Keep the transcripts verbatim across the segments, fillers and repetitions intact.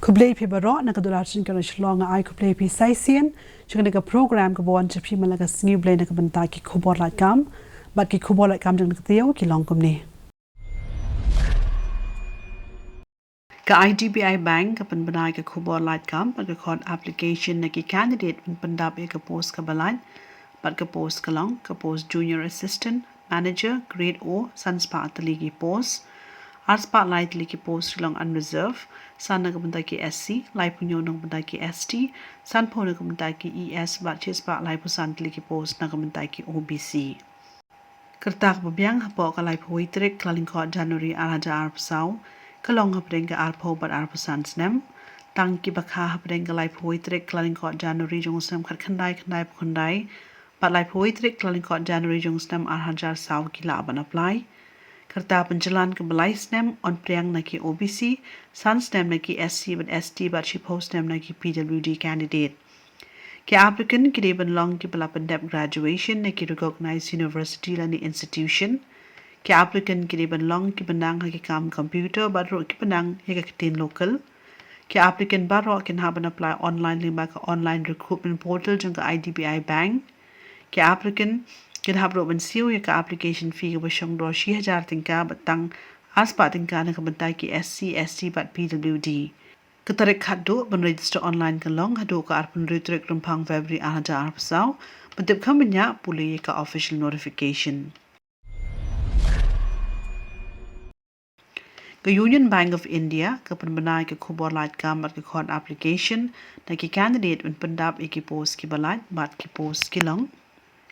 Khublei phi baroh, na ka Doordarshan Shillong, nga ai khublei phi sa shisien sha kane ka program kaba wan sha phi man la ka Sngi U Blei na ka bynta ki khubor lad kam. Bad ki khubor lad kam jong kane ka taïew ki long kumne. Ka I D B I Bank ka pynbna ïa ka khubor lad kam bad ka khot application na ki candidate ban pyndap ïa ka post kaba lait, bad ka post ka long ka post Junior Assistant Manager, Grade O, san spah tylli ki post. Ar spah lai tylli ki post ki long unreserved, san na ka bynta ki S C, laiphew hynñiew na ka bynta ki S T, sanphew na ka bynta ki E S, bad shi spah laiphew san tylli ki post na ka bynta ki O B C. Ka rta kaba biang hapoh ka laiphew wei tarik Kyllalyngkot January ar hajar arphew saw ka long hapdeng ka arphew bad arphew san snem. Tang kiba kha hapdeng ka laiphew wei tarik Kyllalyngkot January jong u snem khatkhyndai khyndaiphew khyndai bad laiphew wei tarik Kyllalyngkot January jong u snem ar hajar saw ki lah ban apply. Ka rta pynjlan kaba lai snem, yn priang na ki O B C, san snem na ki S C bad S T bad shiphew snem na ki P W D candidate. Ki applicant ki dei ban long kiba la pyndep graduation na ki recognized university lane institution. Ki applicant ki dei ban long kiba nang ha ki kam computer bad ruh kiba nang ïa ka ktien local. Ki applicant baroh kin hap ban apply online lyngba ka online recruitment portal jong ka I D B I Bank. Ki applicant kin hap ruh ban siew ïa ka application fee kaba shong dor shi hajar tyngka bad tang ar spah tyngka na ka bynta ki S C, S T bad P W D. Ka tarik khatduh ban register online ka long haduh ka arphew hynriew tarik Rymphang February ar hajar arphew saw. Ban tip kham bniah pule ïa ka official notification. Ka Union Bank of India ka pynbna ïa ka khubor lad kam bad ka khot application na ki candidate ban pyndap ïa ki post kiba lait bad ki post ki long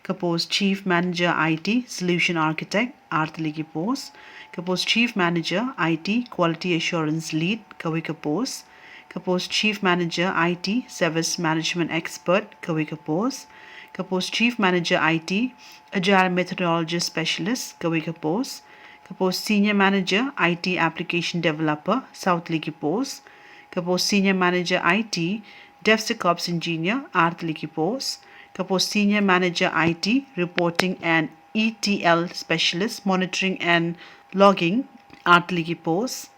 ka post Chief Manager I T Solution Architect, ar tylli ki post. Ka post Chief Manager I T Quality Assurance Lead, kawei ka post. Ka post Chief Manager I T Service Management Expert, kawei ka post. Ka post Chief Manager I T Agile Methodology Specialist, kawei ka post. Ka post Senior Manager I T Application Developer, saw tylli ki post. Ka post Senior Manager I T DevSecOps Engineer, ar tylli ki post. Ka post Senior Manager I T Reporting and E T L Specialist Monitoring and Logging, ar tylli ki post.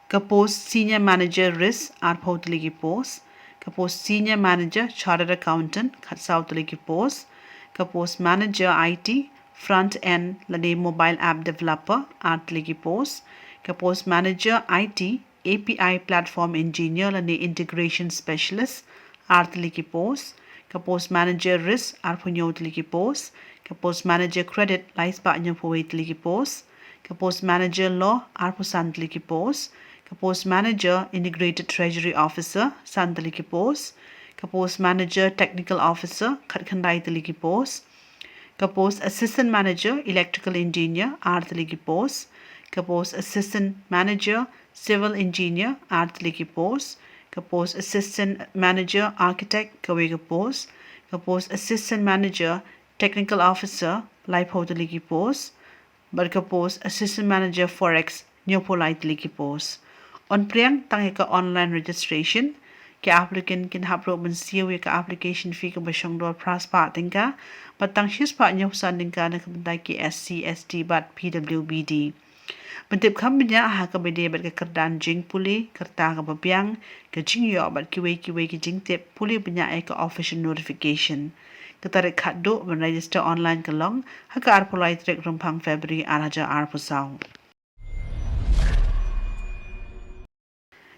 Ka post Senior Manager Risk, arphew tylli ki post. Ka post Senior Manager Chartered Accountant, khatsaw tylli ki post. Ka post Manager I T Front End lane Mobile App Developer, ar tylli ki post. Ka post Manager I T A P I Platform Engineer lane Integration Specialist, ar tylli ki post. Ka post Manager Risk, arphew hynñiew tylli ki post. Ka post Manager Credit, lai spah hynñiewphew wei tylli ki post. Ka post Manager Law, arphew san tylli ki post. Ka post Manager Integrated Treasury Officer, san tylli ki post. Ka post Manager Technical Officer, khatkhyndai tylli ki post. Ka post Assistant Manager Electrical Engineer, ar tylli ki post. Ka post Assistant Manager Civil Engineer, ar tylli ki post. Ka post Assistant Manager Architect, kawei ka post. Ka post Assistant Manager Technical Officer, laiphew tylli ki post. Bad ka post Assistant Manager Forex, hynñiewphew lai tylli ki post. Yn priang tang ïa ka online registration. Ki applicant kin hap ruh ban siew ïa ka application fee kaba shong dor phra spah tyngka bad tang shi spah hynñiewphew san tyngka na ka bynta ki S C, S T bad P W B D. Ban tip kham bniah ha kaba ïadei bad ka kyrdan jingpule, ka rta kaba biang, ka jingïoh bad kiwei kiwei ki jingtip, pule bniah ïa ka official notification. Ka tarik khatduh ban register online ka long ha ka arphew lai tarik Rymphang February ar hajar arphew saw.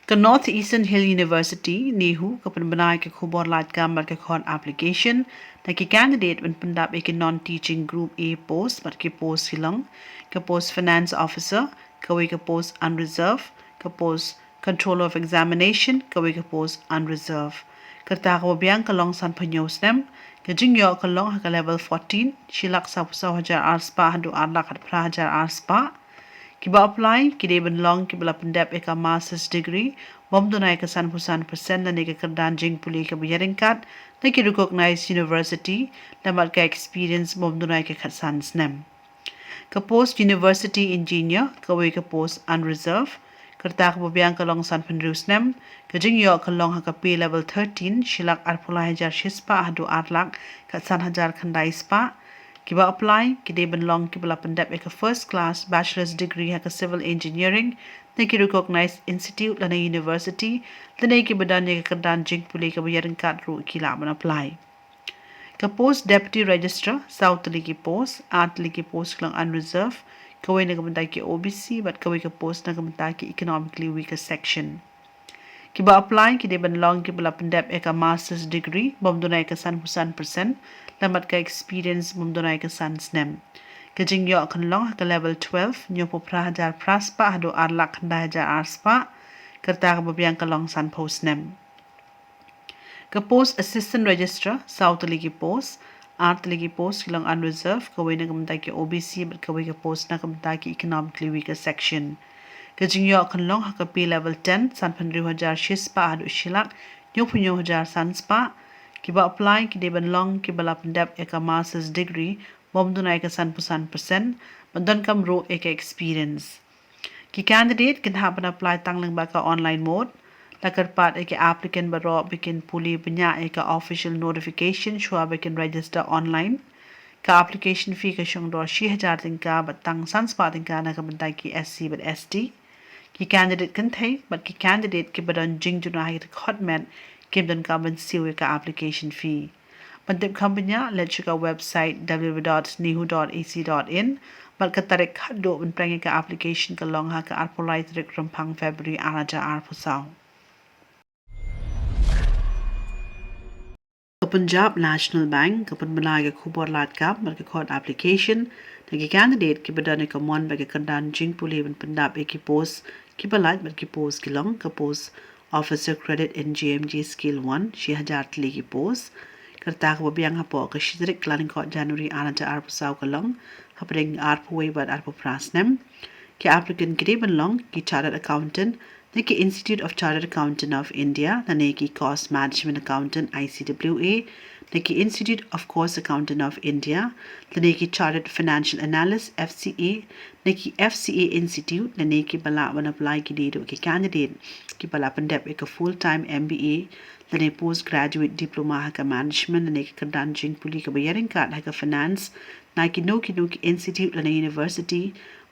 Ka North Eastern Hill University, NEHU, ka pynbna ïa ka khubor lad kam bad ka khot application na ki candidate ban pyndap ïa ki non-teaching Group A post bad ki post ki long ka post Finance Officer, kawei ka post unreserved, ka post Controller of Examination, kawei ka post unreserved. Ka rta kaba biang ka long sanphew hynñiew snem. Ka jingïoh ka long ha ka level fourteen, shi lak sawphew saw hajar ar spah haduh ar lak khatphra hajar ar spah. Kiba apply ki dei ban long kiba la pyndep ïa ka master's degree bym duna ïa ka sanphew san percent lane ka kyrdan jingpule kaba ïaryngkat na ki recognized university, lem bad ka experience bym duna ïa ka khatsan snem. Ka post University Engineer, kawei ka post unreserved. Ka rta kaba biang ka long sanphew hynriew snem. Ka jingïoh ka long ha ka pay level thirteen, shi lak arphew lai hajar shi spah haduh ar lak khatsan hajar khyndai spah. Kiba apply ki dei ban long kiba la pyndep ïa ka first class bachelor's degree ha ka civil engineering na ki recognized institute lane university, lane kiba don ïa ka kyrdan jingpule kaba ïaryngkat ruh ki lah ban apply. Ka post Deputy Registrar, saw tylli ki post, ar tylli ki post ki long unreserved, kawei na ka bynta ki O B C bad kawei ka post na ka bynta ki economically weaker section. Kiba apply ki dei ban long kiba la pyndep ïa ka master's degree bym duna ïa ka sanphew san percent, lem bad ka experience bym duna ïa ka san snem. Ka jingïoh kan long ha ka level twelve, hynñiewphew phra hajar phra spah haduh ar lak khyndai hajar ar spah, ka rta kaba biang ka long sanphew snem. Ka post Assistant Registrar, saw tylli ki post, ar tylli ki post ki long unreserved, kawei na ka bynta ki O B C bad kawei ka post na ka bynta ki economically weaker section. Ka jingïoh kan long ha ka pay level ten, sanphew hynriew hajar shi spah haduh shi lak hynñiewphew hynñiew hajar san spah. Kiba apply ki dei ban long kiba la pyndep ïa ka master's degree bym duna ïa ka sanphew san percent, bad donkam ruh ïa ka experience. Ki candidate kin hap ban apply tang lyngba ka online mode. La kyrpad ïa ki applicant baroh ba kin pule bniah ïa ka official notification shuwa ba kin register online. Ka application fee ka shong dor shi hajar tyngka bad tang san spah tyngka na ka bynta ki S C bad S T. Ki candidate kynthei bad ki candidate kiba don jingjynjar ha ki dkhot met kim donkam ban siew ïa ka application fee. Ban tip kham bniah, leit sha ka website W W W dot nehu dot A C dot in, bad ka tarik khadduh ban pynrung ïa ka application ka long ha ka arphew lai tarik Rymphang February ar hajar arphew saw. Ka Punjab National Bank ka pynbna ïa ka khubor lad kam bad ka khot application na ki candidate kiba don ïa ka mon bad ka kyrdan jingpule ban pyndap ïa ki post kiba lait bad ki post ki long ka post Officer Credit in J M G Scale one, shi hajar tylli ki post. Ka rta kaba biang hapoh ka shi tarik Kyllalyngkot January ar hajar arphew saw ka long hapdeng arphew wei bad arphew phra snem. Ki applicant ki dei ban long ki chartered accountant na ki Institute of Chartered Accountant of India lane ki Cost Management Accountant, I C W A, na ki Institute of Cost Accountant of India lane ki Chartered Financial Analyst, F C A, na ki F C A Institute lane kiba lah ban apply ki dei ruh ki candidate kiba la pyndep ïa ka full time M B A lane postgraduate diploma ha ka management lane ka kyrdan jingpule kaba ïaryngkat ha ka finance na kino kino ki institute lane university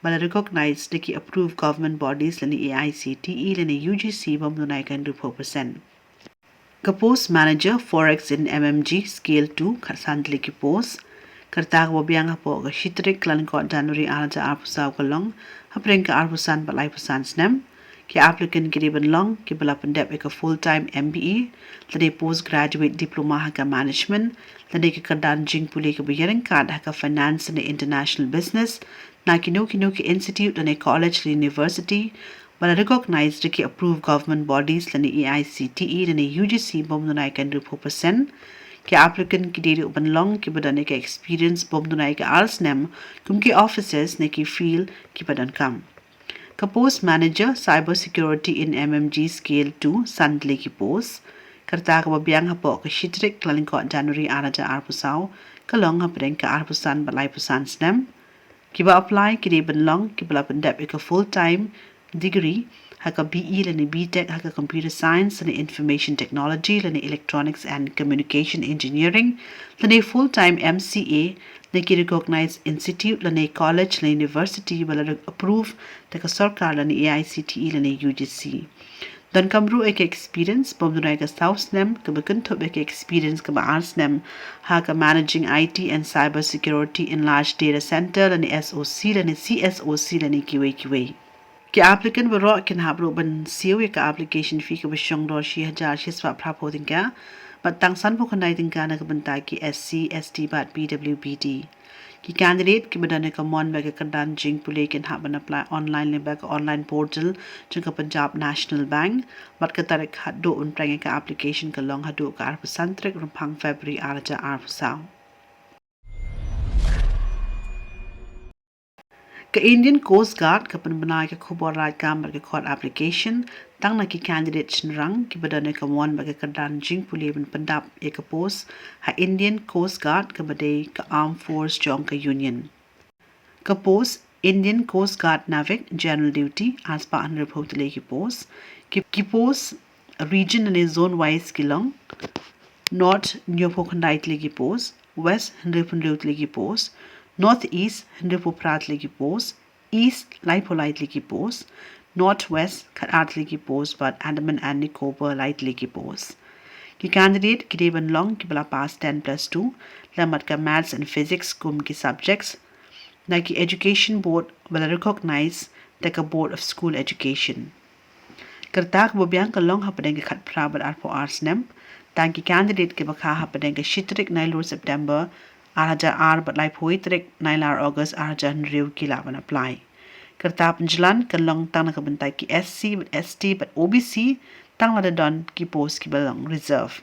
ba la recognize da ki approved government bodies lane A I C T E lane U G C bym duna ïa ka hynriewphew percent. Ka post Manager Forex in M M G Scale two, khatsan tylli ki post. Ka rta kaba biang hapoh ka shi tarik Kyllalyngkot January ar hajar arphew saw ka long hapdeng ka arphew san bad laiphew san snem. Ki applicant ki dei ban long kiba la pyndep ïa ka full time M B A lane postgraduate diploma ha ka management lane ka kyrdan jingpule kaba ïaryngkat ha ka finance lane international business na kino kino ki institute lane college lane university ba la recognize da ki approved government bodies lane A I C T E lane U G C bym duna ïa ka hynriewphew percent. Ki applicant ki dei ruh ban long kiba don ïa ka experience bym duna ïa ka ar snem kum ki officers na ki field kiba donkam. Ka post Manager Cyber Security in M M G Scale two, san tylli ki post. Ka rta kaba biang hapoh ka shi tarik Kyllalyngkot January ar hajar arphew saw ka long hapdeng ka arphew san bad laiphew san snem. Kiba apply ki dei ban long kiba la pyndep ïa ka full time degree ha ka B E lane B Tech ha ka Computer Science lane Information Technology lane Electronics and Communication Engineering lane full time M C A na ki recognized institute lane college lane university ba la approve da ka sorkar lane A I C T E lane U G C. Donkam ruh ïa ka experience bym duna ïa ka saw snem, kaba kynthup ïa ka experience kaba ar snem ha ka managing I T and cyber security in large data center lane S O C lane C S O C lane kiwei kiwei. Ki applicant baroh kin hap ruh ban siew ïa ka application fee kaba shong dor shi hajar shi spah phraphew tyngka bad tang sanphew khyndai tyngka na ka bynta ki S C, S T bad P W B D. Ki candidate kiba don ïa ka mon bad ka kyrdan jingpule kin hap ban apply online lyngba ka online portal jong ka Punjab National Bank bad ka tarik khadduh ban pynrung ïa ka application ka long haduh ka arphew san tarik Rymphang February ar hajar arphew saw. Ka Indian Coast Guard ka pynbna ïa ka khubor lad kam bad ka khot application tang na ki candidate shynrang kiba don ïa ka mon bad ka kyrdan jingpule ban pyndap ïa ka post ha Indian Coast Guard kaba dei ka Armed Force jong ka Union. Ka post Indian Coast Guard Navik General Duty, ar spah hynriewphew tylli ki post. Ki, ki post region lane zone wise ki long: North hynñiewphew khyndai tylli ki post, West hynriewphew hynriew tylli ki post, North East hynriewphew phra tylli ki post, East laiphew lai tylli ki post, North West khatar tylli ki post bad Andaman and Nicobar lai tylli ki post. Ki candidate ki dei ban long kiba la pass ten plus two lem bad ka Maths and Physics kum ki subjects na ki education board ba la recognize da ka Board of School Education. Ka rta kaba biang ka long hapdeng ka khatphra bad arphew ar snem. Tang ki candidate kiba kha hapdeng ka shi tarik Nailur September ar hajar ar bad laiphew tarik Nailar August ar hajar hynriew ki lah ban apply. Ka rta pynjlan kan long tang na ka bynta ki S C bad S T bad O B C tang lada don ki post kiba long reserve.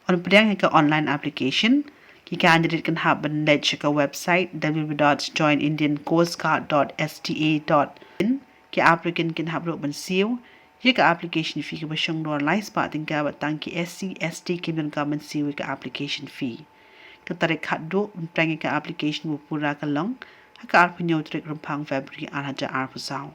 Yn pdiang ïa ka online application, ki candidate kan hap ban leit sha ka website w w w dot join indian coast guard dot s t a dot in. Ki applicant kin hap ruh ban siew ïa ka application fee kaba shong dor lai spah tyngka bad tang ki S C S T kim donkam ban siew ïa ka application fee. Ka tarik khatduh ban pdiang ïa ka application ba pura ka long ha ka arphew hynñiew tarik Rymphang February ar hajar arphew saw.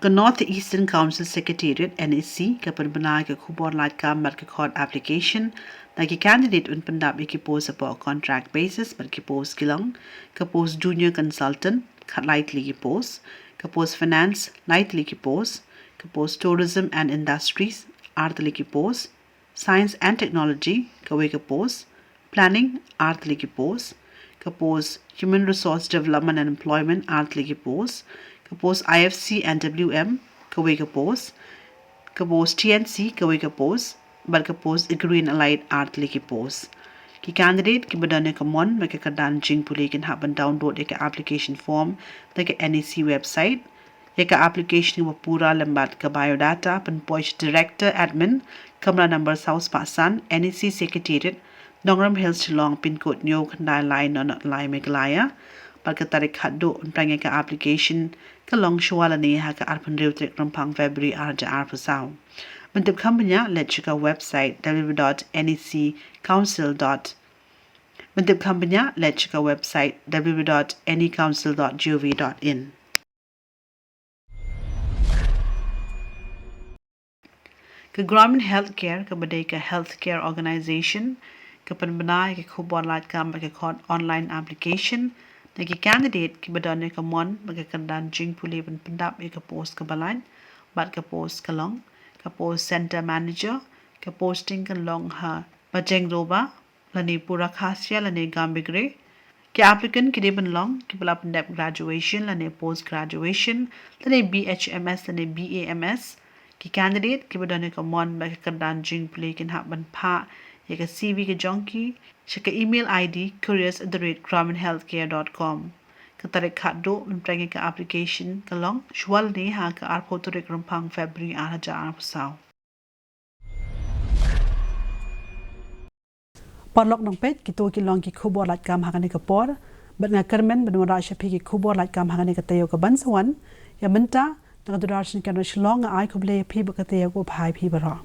Ka North Eastern Council Secretariat, N E C, ka pynbna ïa ka khubor lad kam bad ka khot application na ki candidate ban pyndap ïa ki post hapoh contract basis bad ki post ki long: ka post Junior Consultant, khatlai tylli ki post; ka post Finance, lai tylli ki post; ka post Tourism and Industries, ar tylli ki post; Science and Technology, kawei ka post; Planning, ar tylli ki post; ka post Human Resource Development and Employment, ar tylli ki post; ka post I F C and W M, kawei ka post; ka post T N C, kawei ka post; bad ka post Agri and Allied, ar tylli ki post. Ki candidate kiba don ïa ka mon bad ka kyrdan jingpule kin hap ban download ïa ka application form na ka N E C website. Ïa ka application kaba pura lem bad ka biodata pynpoi sha Director Admin, kamra number saw spah san, N E C Secretariat, Nongrum Hills, Shillong, pin code hynñiew khyndai lai nod nod lai, Meghalaya. Bad ka tarik khatduh ban pdiang ïa ka application ka long shwa lane ha ka arphew hynriew tarik Rymphang February ar hajar arphew saw. Ban tip kham bniah, leit sha ka website w w w dot n e c council dot, ban tip kham bniah, leit sha ka website w w w dot n e council dot g o v dot in. Ka Gramin Healthcare, kaba dei ka healthcare organization, ka pynbna ïa ka khubor lad kam bad ka khot online application na ki candidate kiba don ïa ka mon bad ka kyrdan jingpule ban pyndap ïa ka post kaba lait, bad ka post ka long: ka post Center Manager, ka posting kan long ha Bajengdoba, lane Purakasia, lane Gambegre. Ki applicant ki dei ban long kiba la pyndep graduation lane post graduation, lane B H M S lane B A M S. Ki candidate kiba don ïa ka mon bad ka kyrdan jingpule kin hap ban phah ïa ka C V ka jong ki sha ka email I D careers at the rate gramin healthcare dot com. Ka tarik khatduh ban pdiang ïa ka application ka long shwa lane ha ka arphew tarik Rymphang February ar hajar arphew saw. Paralok nongpeit, kito ki long ki khubor lad kam ha kane ka por. Bad nga kyrmen ban wanrah sha phi ki khubor lad kam ha kane ka taïew kaban sa wan. Ïa mynta, na ka Doordarshan Kendra Shillong, nga ai khublei ïa phi bad ka taïew kaba bha ïa phi baroh.